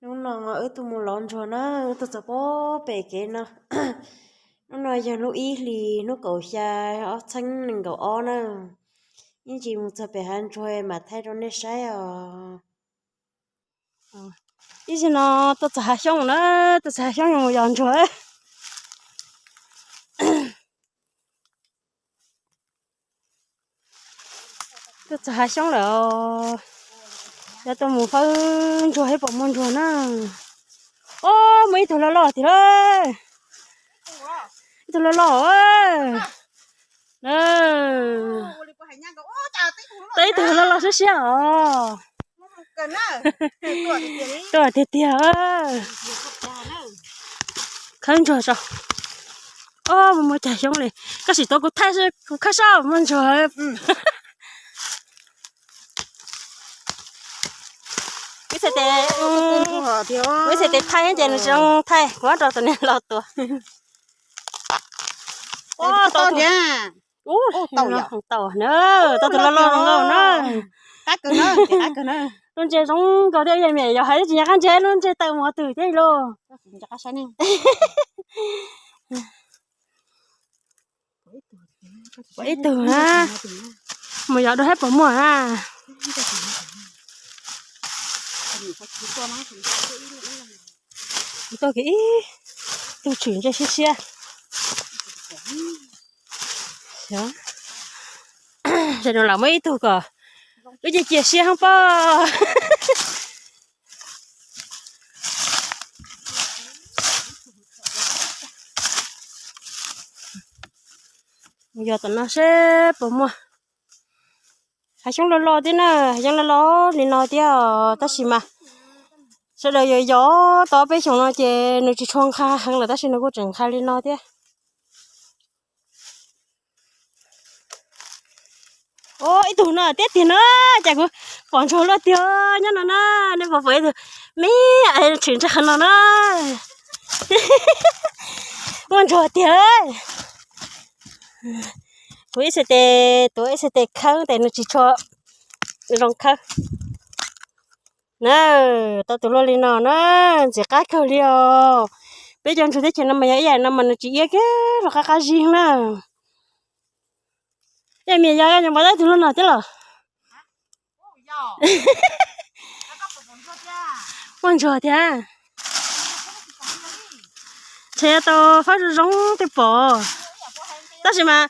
Hnub no wb tuaj mus lov ntsuag na, wb tuaj txog pem kev no. Hnub no yog lub ib hlis hnub kaum xya ob txhiab nees nkaum ob na. Ib ntsis mus txog pem hav ntsuag mam thaij rau nej saib os. Ib zaug no tuaj txog hav xyoob na, tuaj txog hav xyoob yuav mus yos ntsuag. Tuaj txog hav xyoob lawm, yog tuaj mus fawb ntsuag thiab pom muag ntsuag na. Ob, muaj ib tug loj loj tiag lauj. Ib tug loj loj. Tau ib tug loj loj siab siab os. Tuaj tiag tiag. Khawb ntsuag tso. Ob, muaj muaj cag xyoob li. Koj sim tuav kuv thaij, kuv khawb sab muag ntsuag. Wb txhais tes, wb txhais tes thaij ces nws tsis zoo thaij, kuv rau tus niag laus tuav. Tau na, tau tus loj loj zoo nkauj na. Lub ntses zoo nkauj thiab, yog me yog hais tsis nco qab ntsia lub ntses tawm mus twg thiab lauj. Pom ib tug na, mus yos dua thiab pom muag na. Tuaj kiag ib tug tshwm ntse siab siab. Ces nws lam muab ib tug kom wb cia cia siab hoob pob. Mus yos tom no seb puas muaj. Hav xyoob loj loj thiab na, hav xyoob loj loj li no thiab os, tab sis mas sawv daws yos yos tau peb xyoos no ces nws tsis tshua nqha heev lawm, tab sis nws kuj tseem nqha li no thiab. Ua ib tug no tiag tiag na, cas kuv pom ntsuag luaj tiag nyob no na, nej puas pom ib tug me tshwm ntsa qhov no na. Muaj ntsuag tiag. Kuv ib txhais tes, tuav ib txhais tes khawb tes nws tsis tshua zoo khawb. Na, tau tus luaj li no na, ntxim qab kawg li os. Peb cov ntsuag teb chaws no mas yog ib yam no mas nws tsis iab kiag rau qab qab zib na. Yog me yog nyob pom tau tus luaj no thiab los. Muaj ntsuag thiab. Ntshe tau fab zoo zoo tej pom. Tab sis mas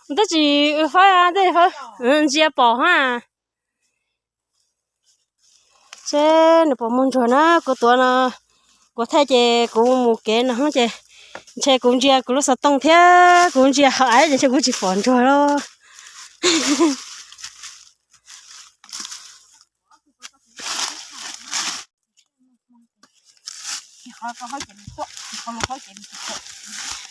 twb tsis fab tej, ntsia pom ha. Seb nws puas muaj ntsuag na, kuv tuav no, kuv thaij ces kuv mus kev no ces ntshe kuv ntsia kuv lub xov tooj thiab kuv ntsia hauv av ces ntshe kuv tsis pom ntsuag lawm.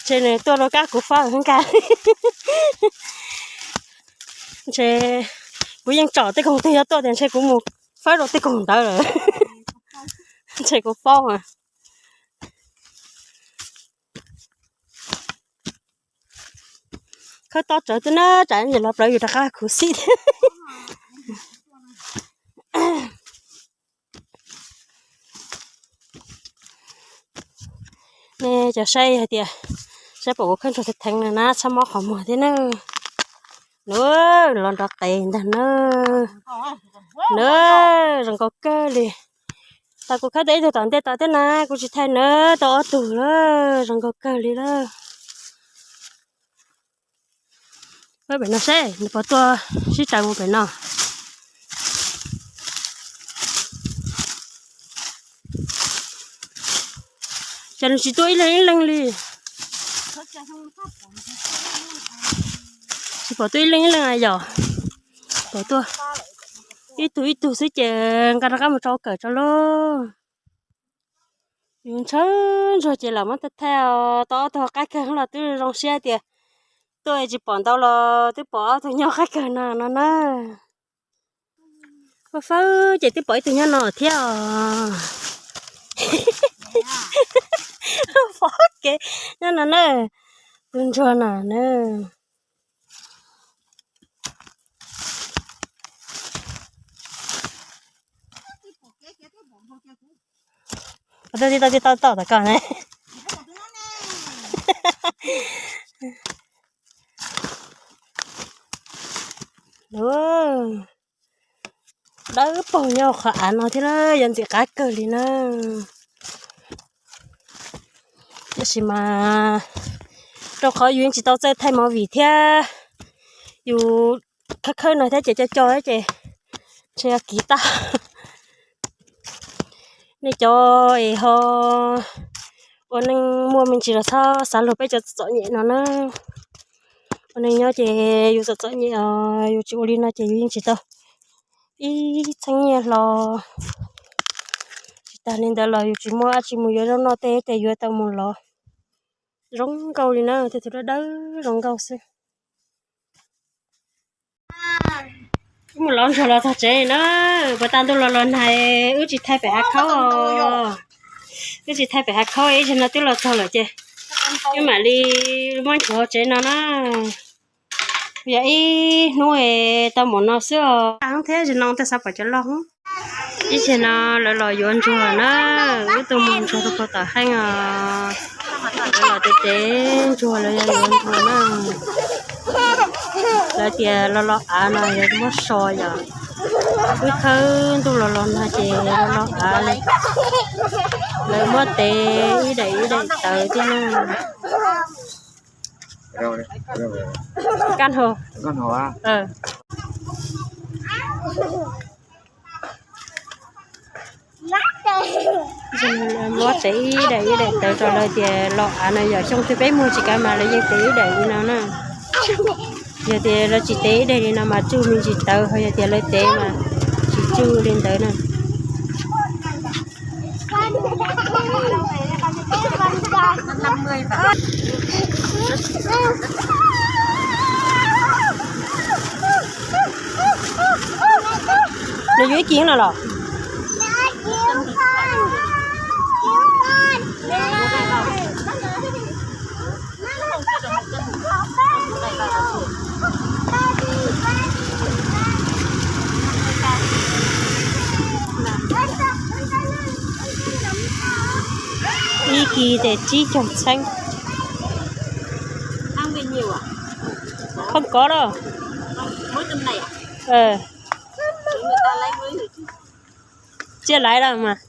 Ntshe nws tuaj rau kab kuv fab nkaus. Ntshe kuv yeej tsom tej koog twg yuav tuaj tias ntshe kuv mus fab rau tej koog ntawd lawm. Ntshe kuv paub mas. Khawb tob tsawv twb na, tsam ntsis los plawv yus rov qab khuv xim thiab. Nej cov saib hais tias saib pom kuv khawb ntsuag theev theev no na, txhob mob qhov muag thiab na. Nws los nrov qees ntag na. Nws zoo nkauj kawg li. Tau kuv khawb tau ib tug tom ntej tod thiab na, kuv tsis thaij na, tau ob tug lawm, zoo nkauj kawg li lawm. Peb pem no seb nws puas tuaj sib raws mus pem no. Ces nws tsis tuaj ib leeg ib leeg li. Tsis pom tuaj ib leeg ib leeg yom. Pom tuaj ib tug ib tug xwb ces nqa rov qab mus tso kawm tso lauj. Yus ntshaw ntsuag ces lam muab thaij thaij os, tau ob tug qab kawg los twb zoo siab tias tuaj tsis pom ntau los twb pom ob tug nyob qab kawg no no na. Fawb fawb ces twb pom ib tug nyob no thiab os. Pom kev nyob no na, tus ntsuag no na. Ua tau tib tau tib tau tom koj ne. Dawb paug nyob qhov av no thiab na, yuav ntxim qab kawg li na. Tab sis mas rau qhov yus yeej tsis tau txawj thaij movie thiab, yus khawb khawb no thiab ces co co ces ntshe yog kiv tag. Nej cov es ho ua neej muaj me ntsis los txhob xav luag peb cov txom txom nyem no na. Ua neej nyob ces yus txom txom nyem os, yus tsis ua li no ces yus yeej tsis tau ib txheeb nyiaj hlo. Tsis tas li ntawd los yus tsis muaj dab tsi mus yuav zaub noj tej ces yuav tau mus lov. Zoo nkauj li na, tej tus dawb dawb zoo nkauj xwb. Wb mus lov ntsuag los txog tsev na, puas tag ntuj los los nag, wb tsis thaij pem hav khaub os. Wb tsis thaij pem hav khaub, ib zaug no twb los txog lawm ces wb mam li muab ntsuag hauv tsev no na. Yog ib hnub es tau mus no xwb os. Thiab zaum no tej xav pom cov loj. Ib zaug no lawv los yuav ntsuag na, wb tuaj mus ntsuag rau puag tom heej os. Lawv los tev tev ntsuag, lawv yog yuav ntsuag na. Lawv tias los los av no yog muab so yom. Wb khawb ntuj los los nag ces los los av li. Lawv muab tev ib daim ib daim tawv thiab na. Kab hau. Muab tev ib daim ib daim tawv rau lawv tias los av no yom, xyoo twg peb muag tsis kav mas lawv yeej tev ib daim li no na. Yog tias lawv tsis tev ib daim li no mas tsuj me ntsis tawv, ho yog tias lawv tev mas tsis tsuj li ntawd na. Nws yuav ib kis no los? Ib kis ces tsib caug txheeb. Không có đâu. Tsiab laiv lawm mas.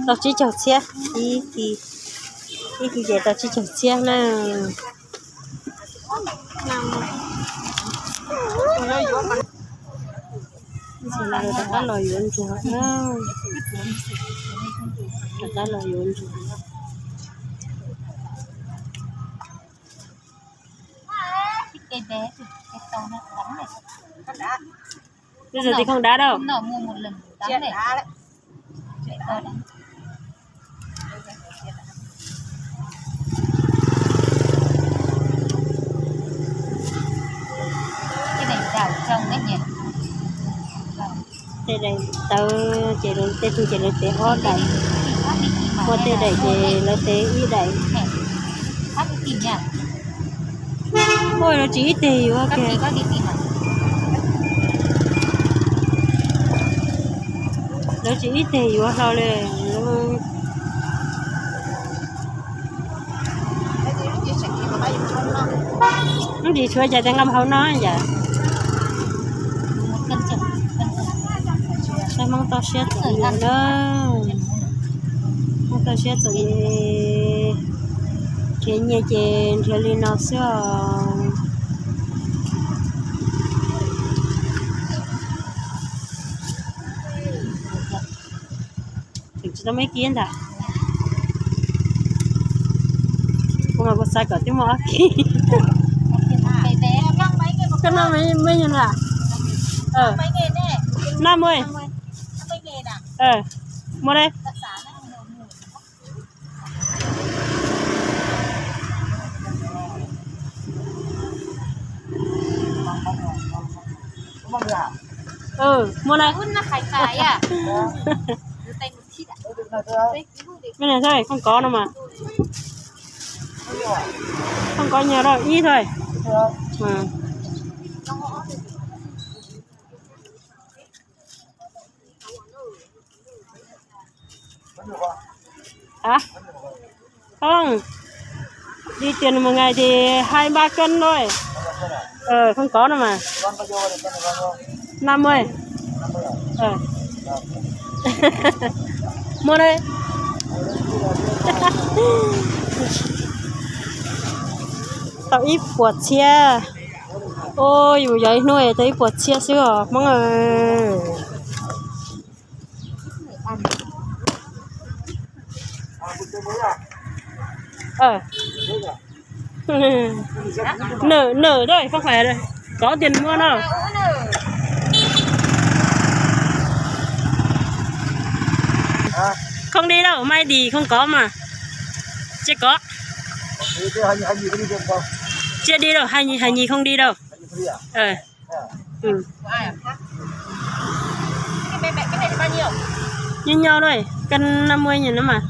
Tau tsib caug txhiab, ib kis, ib kis ces tau tsib caug txhiab na. Rov qab los yuav ntsuag, rov qab los yuav ntsuag. Bây giờ thì không đá đâu. Tej daim tawv ces lawv tej tug ces lawv tev ob daim, muaj tej daim ces lawv tev ib daim. Ua lawv tsis ib teg yuav kiag. Lawv tsis ib teg yuav hlo li. Ntsis tshuav cas tej nqa hauv no yom. Saib Hmoob toj siab txom nyem na. Hmoob toj siab txom nyem, nrhiav nyiaj ces nrhiav li no xwb os. Tseem tsis tau muaj ib kis ntag. Kuv mas kuv xav kom twb muaj ob kis. Koj noj me nyuam na? Noj muaj. Muaj dab. Muaj na. Mej ne, không có no mas. Không có nhiều đâu, ít thôi. Hả? Không. Đi tiền một ngày thì hai ba cân thôi. Ờ, không có đâu mà. Năm mươi. Ờ. Mua đây. Tau ib puas txhiab. Ôi, yus yog ib hnub tau ib puas txhiab xwb os Hmoob. Ờ. Nợ, nợ thôi, không phải là có tiền mua đâu. Không đi đâu, mai đi không có mà. Chưa có. Chưa đi đâu, hai, hai nhì không đi đâu. Ờ. Ừ. Cái này, cái này thì bao nhiêu? Như nhau thôi, cân năm mươi nghìn đó mà.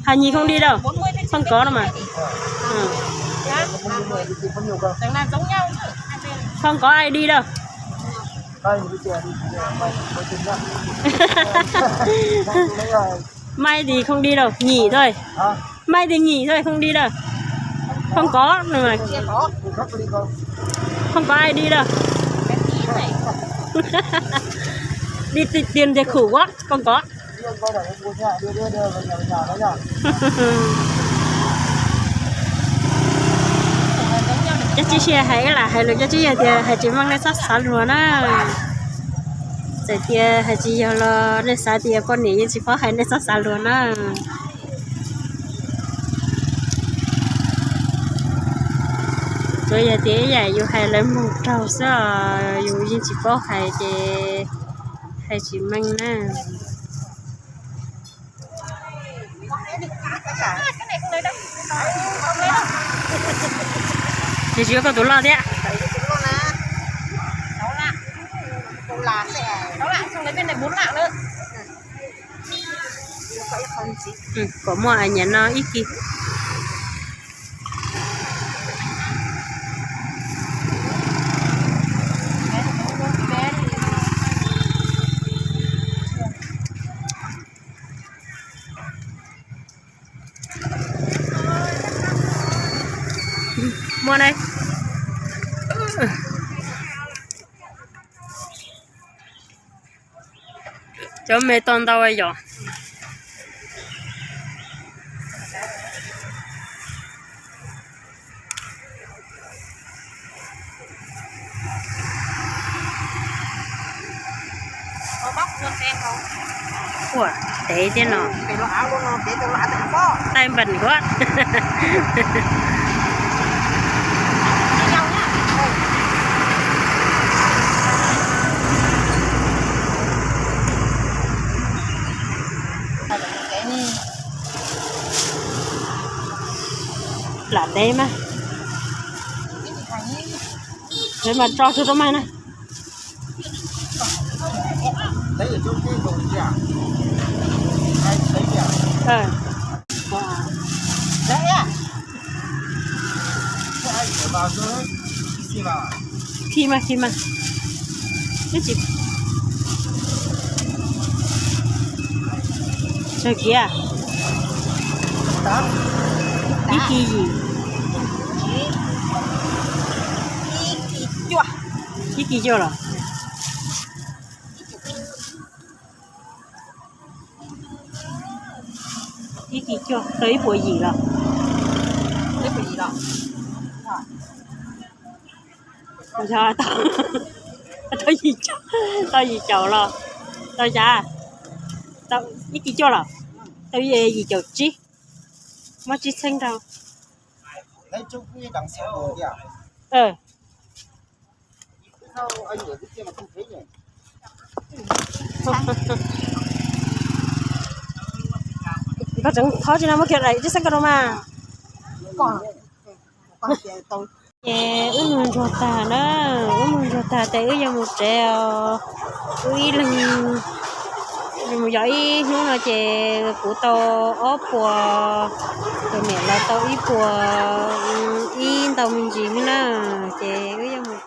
Hai nhì không đi đâu. Không có đâu mà. Ừ. Đằng nào giống nhau chứ, hai bên. Không có ai đi đâu. Mai thì không đi đâu, nghỉ thôi. Mai thì nghỉ thôi, không đi đâu. Không có, không có ai đi đâu. Đi tìm tiền thì khổ quá, không có. Cov tsis hais lam hais lus, cov tsis yog tias hais tsis meej nej txhob xav luag na. Txawm tias hais tsis yog los nej xav tias poj niam yeej tsis paub hais nej txhob xav luag na. Tsuas yog tias ib yam yus hais lawv mloog raug xwb os, yus yeej tsis paub hais ces hais tsis meej na. Ces tsis yuav koj tus loj thiab. Kom muaj nyiam no ib kis. Muaj ne. Cov me tau ntau yom. Ua, tev thiab no. Taij npam kuv. Lam tev mas. Lawv mas tso tsuag rau mas na. Khi mas, khi mas. Twb tsis tsawg kiag. Ib kis yim. Ib kis cuaj los? Ib kis cuaj tau ib puas yim los? Ib puas yim los? Yog tau, tau yim caum, tau yim caum los? Tau cas? Tau ib kis cuaj los? Tau yim caum tsib. Muab tsib txheeb rau. Koj tseem thov tsis no muab kiag daim tsib txheeb ko rau mas. Ces wb mus ntsuag tag na, wb mus ntsuag tag ces wb yuav mus tsev os. Wb ib leeg mus yos ib hnub no ces kuv tau ob puas, tus niam los tau ib puas, ib ntau me ntsis xwb na. Ces wb yuav mus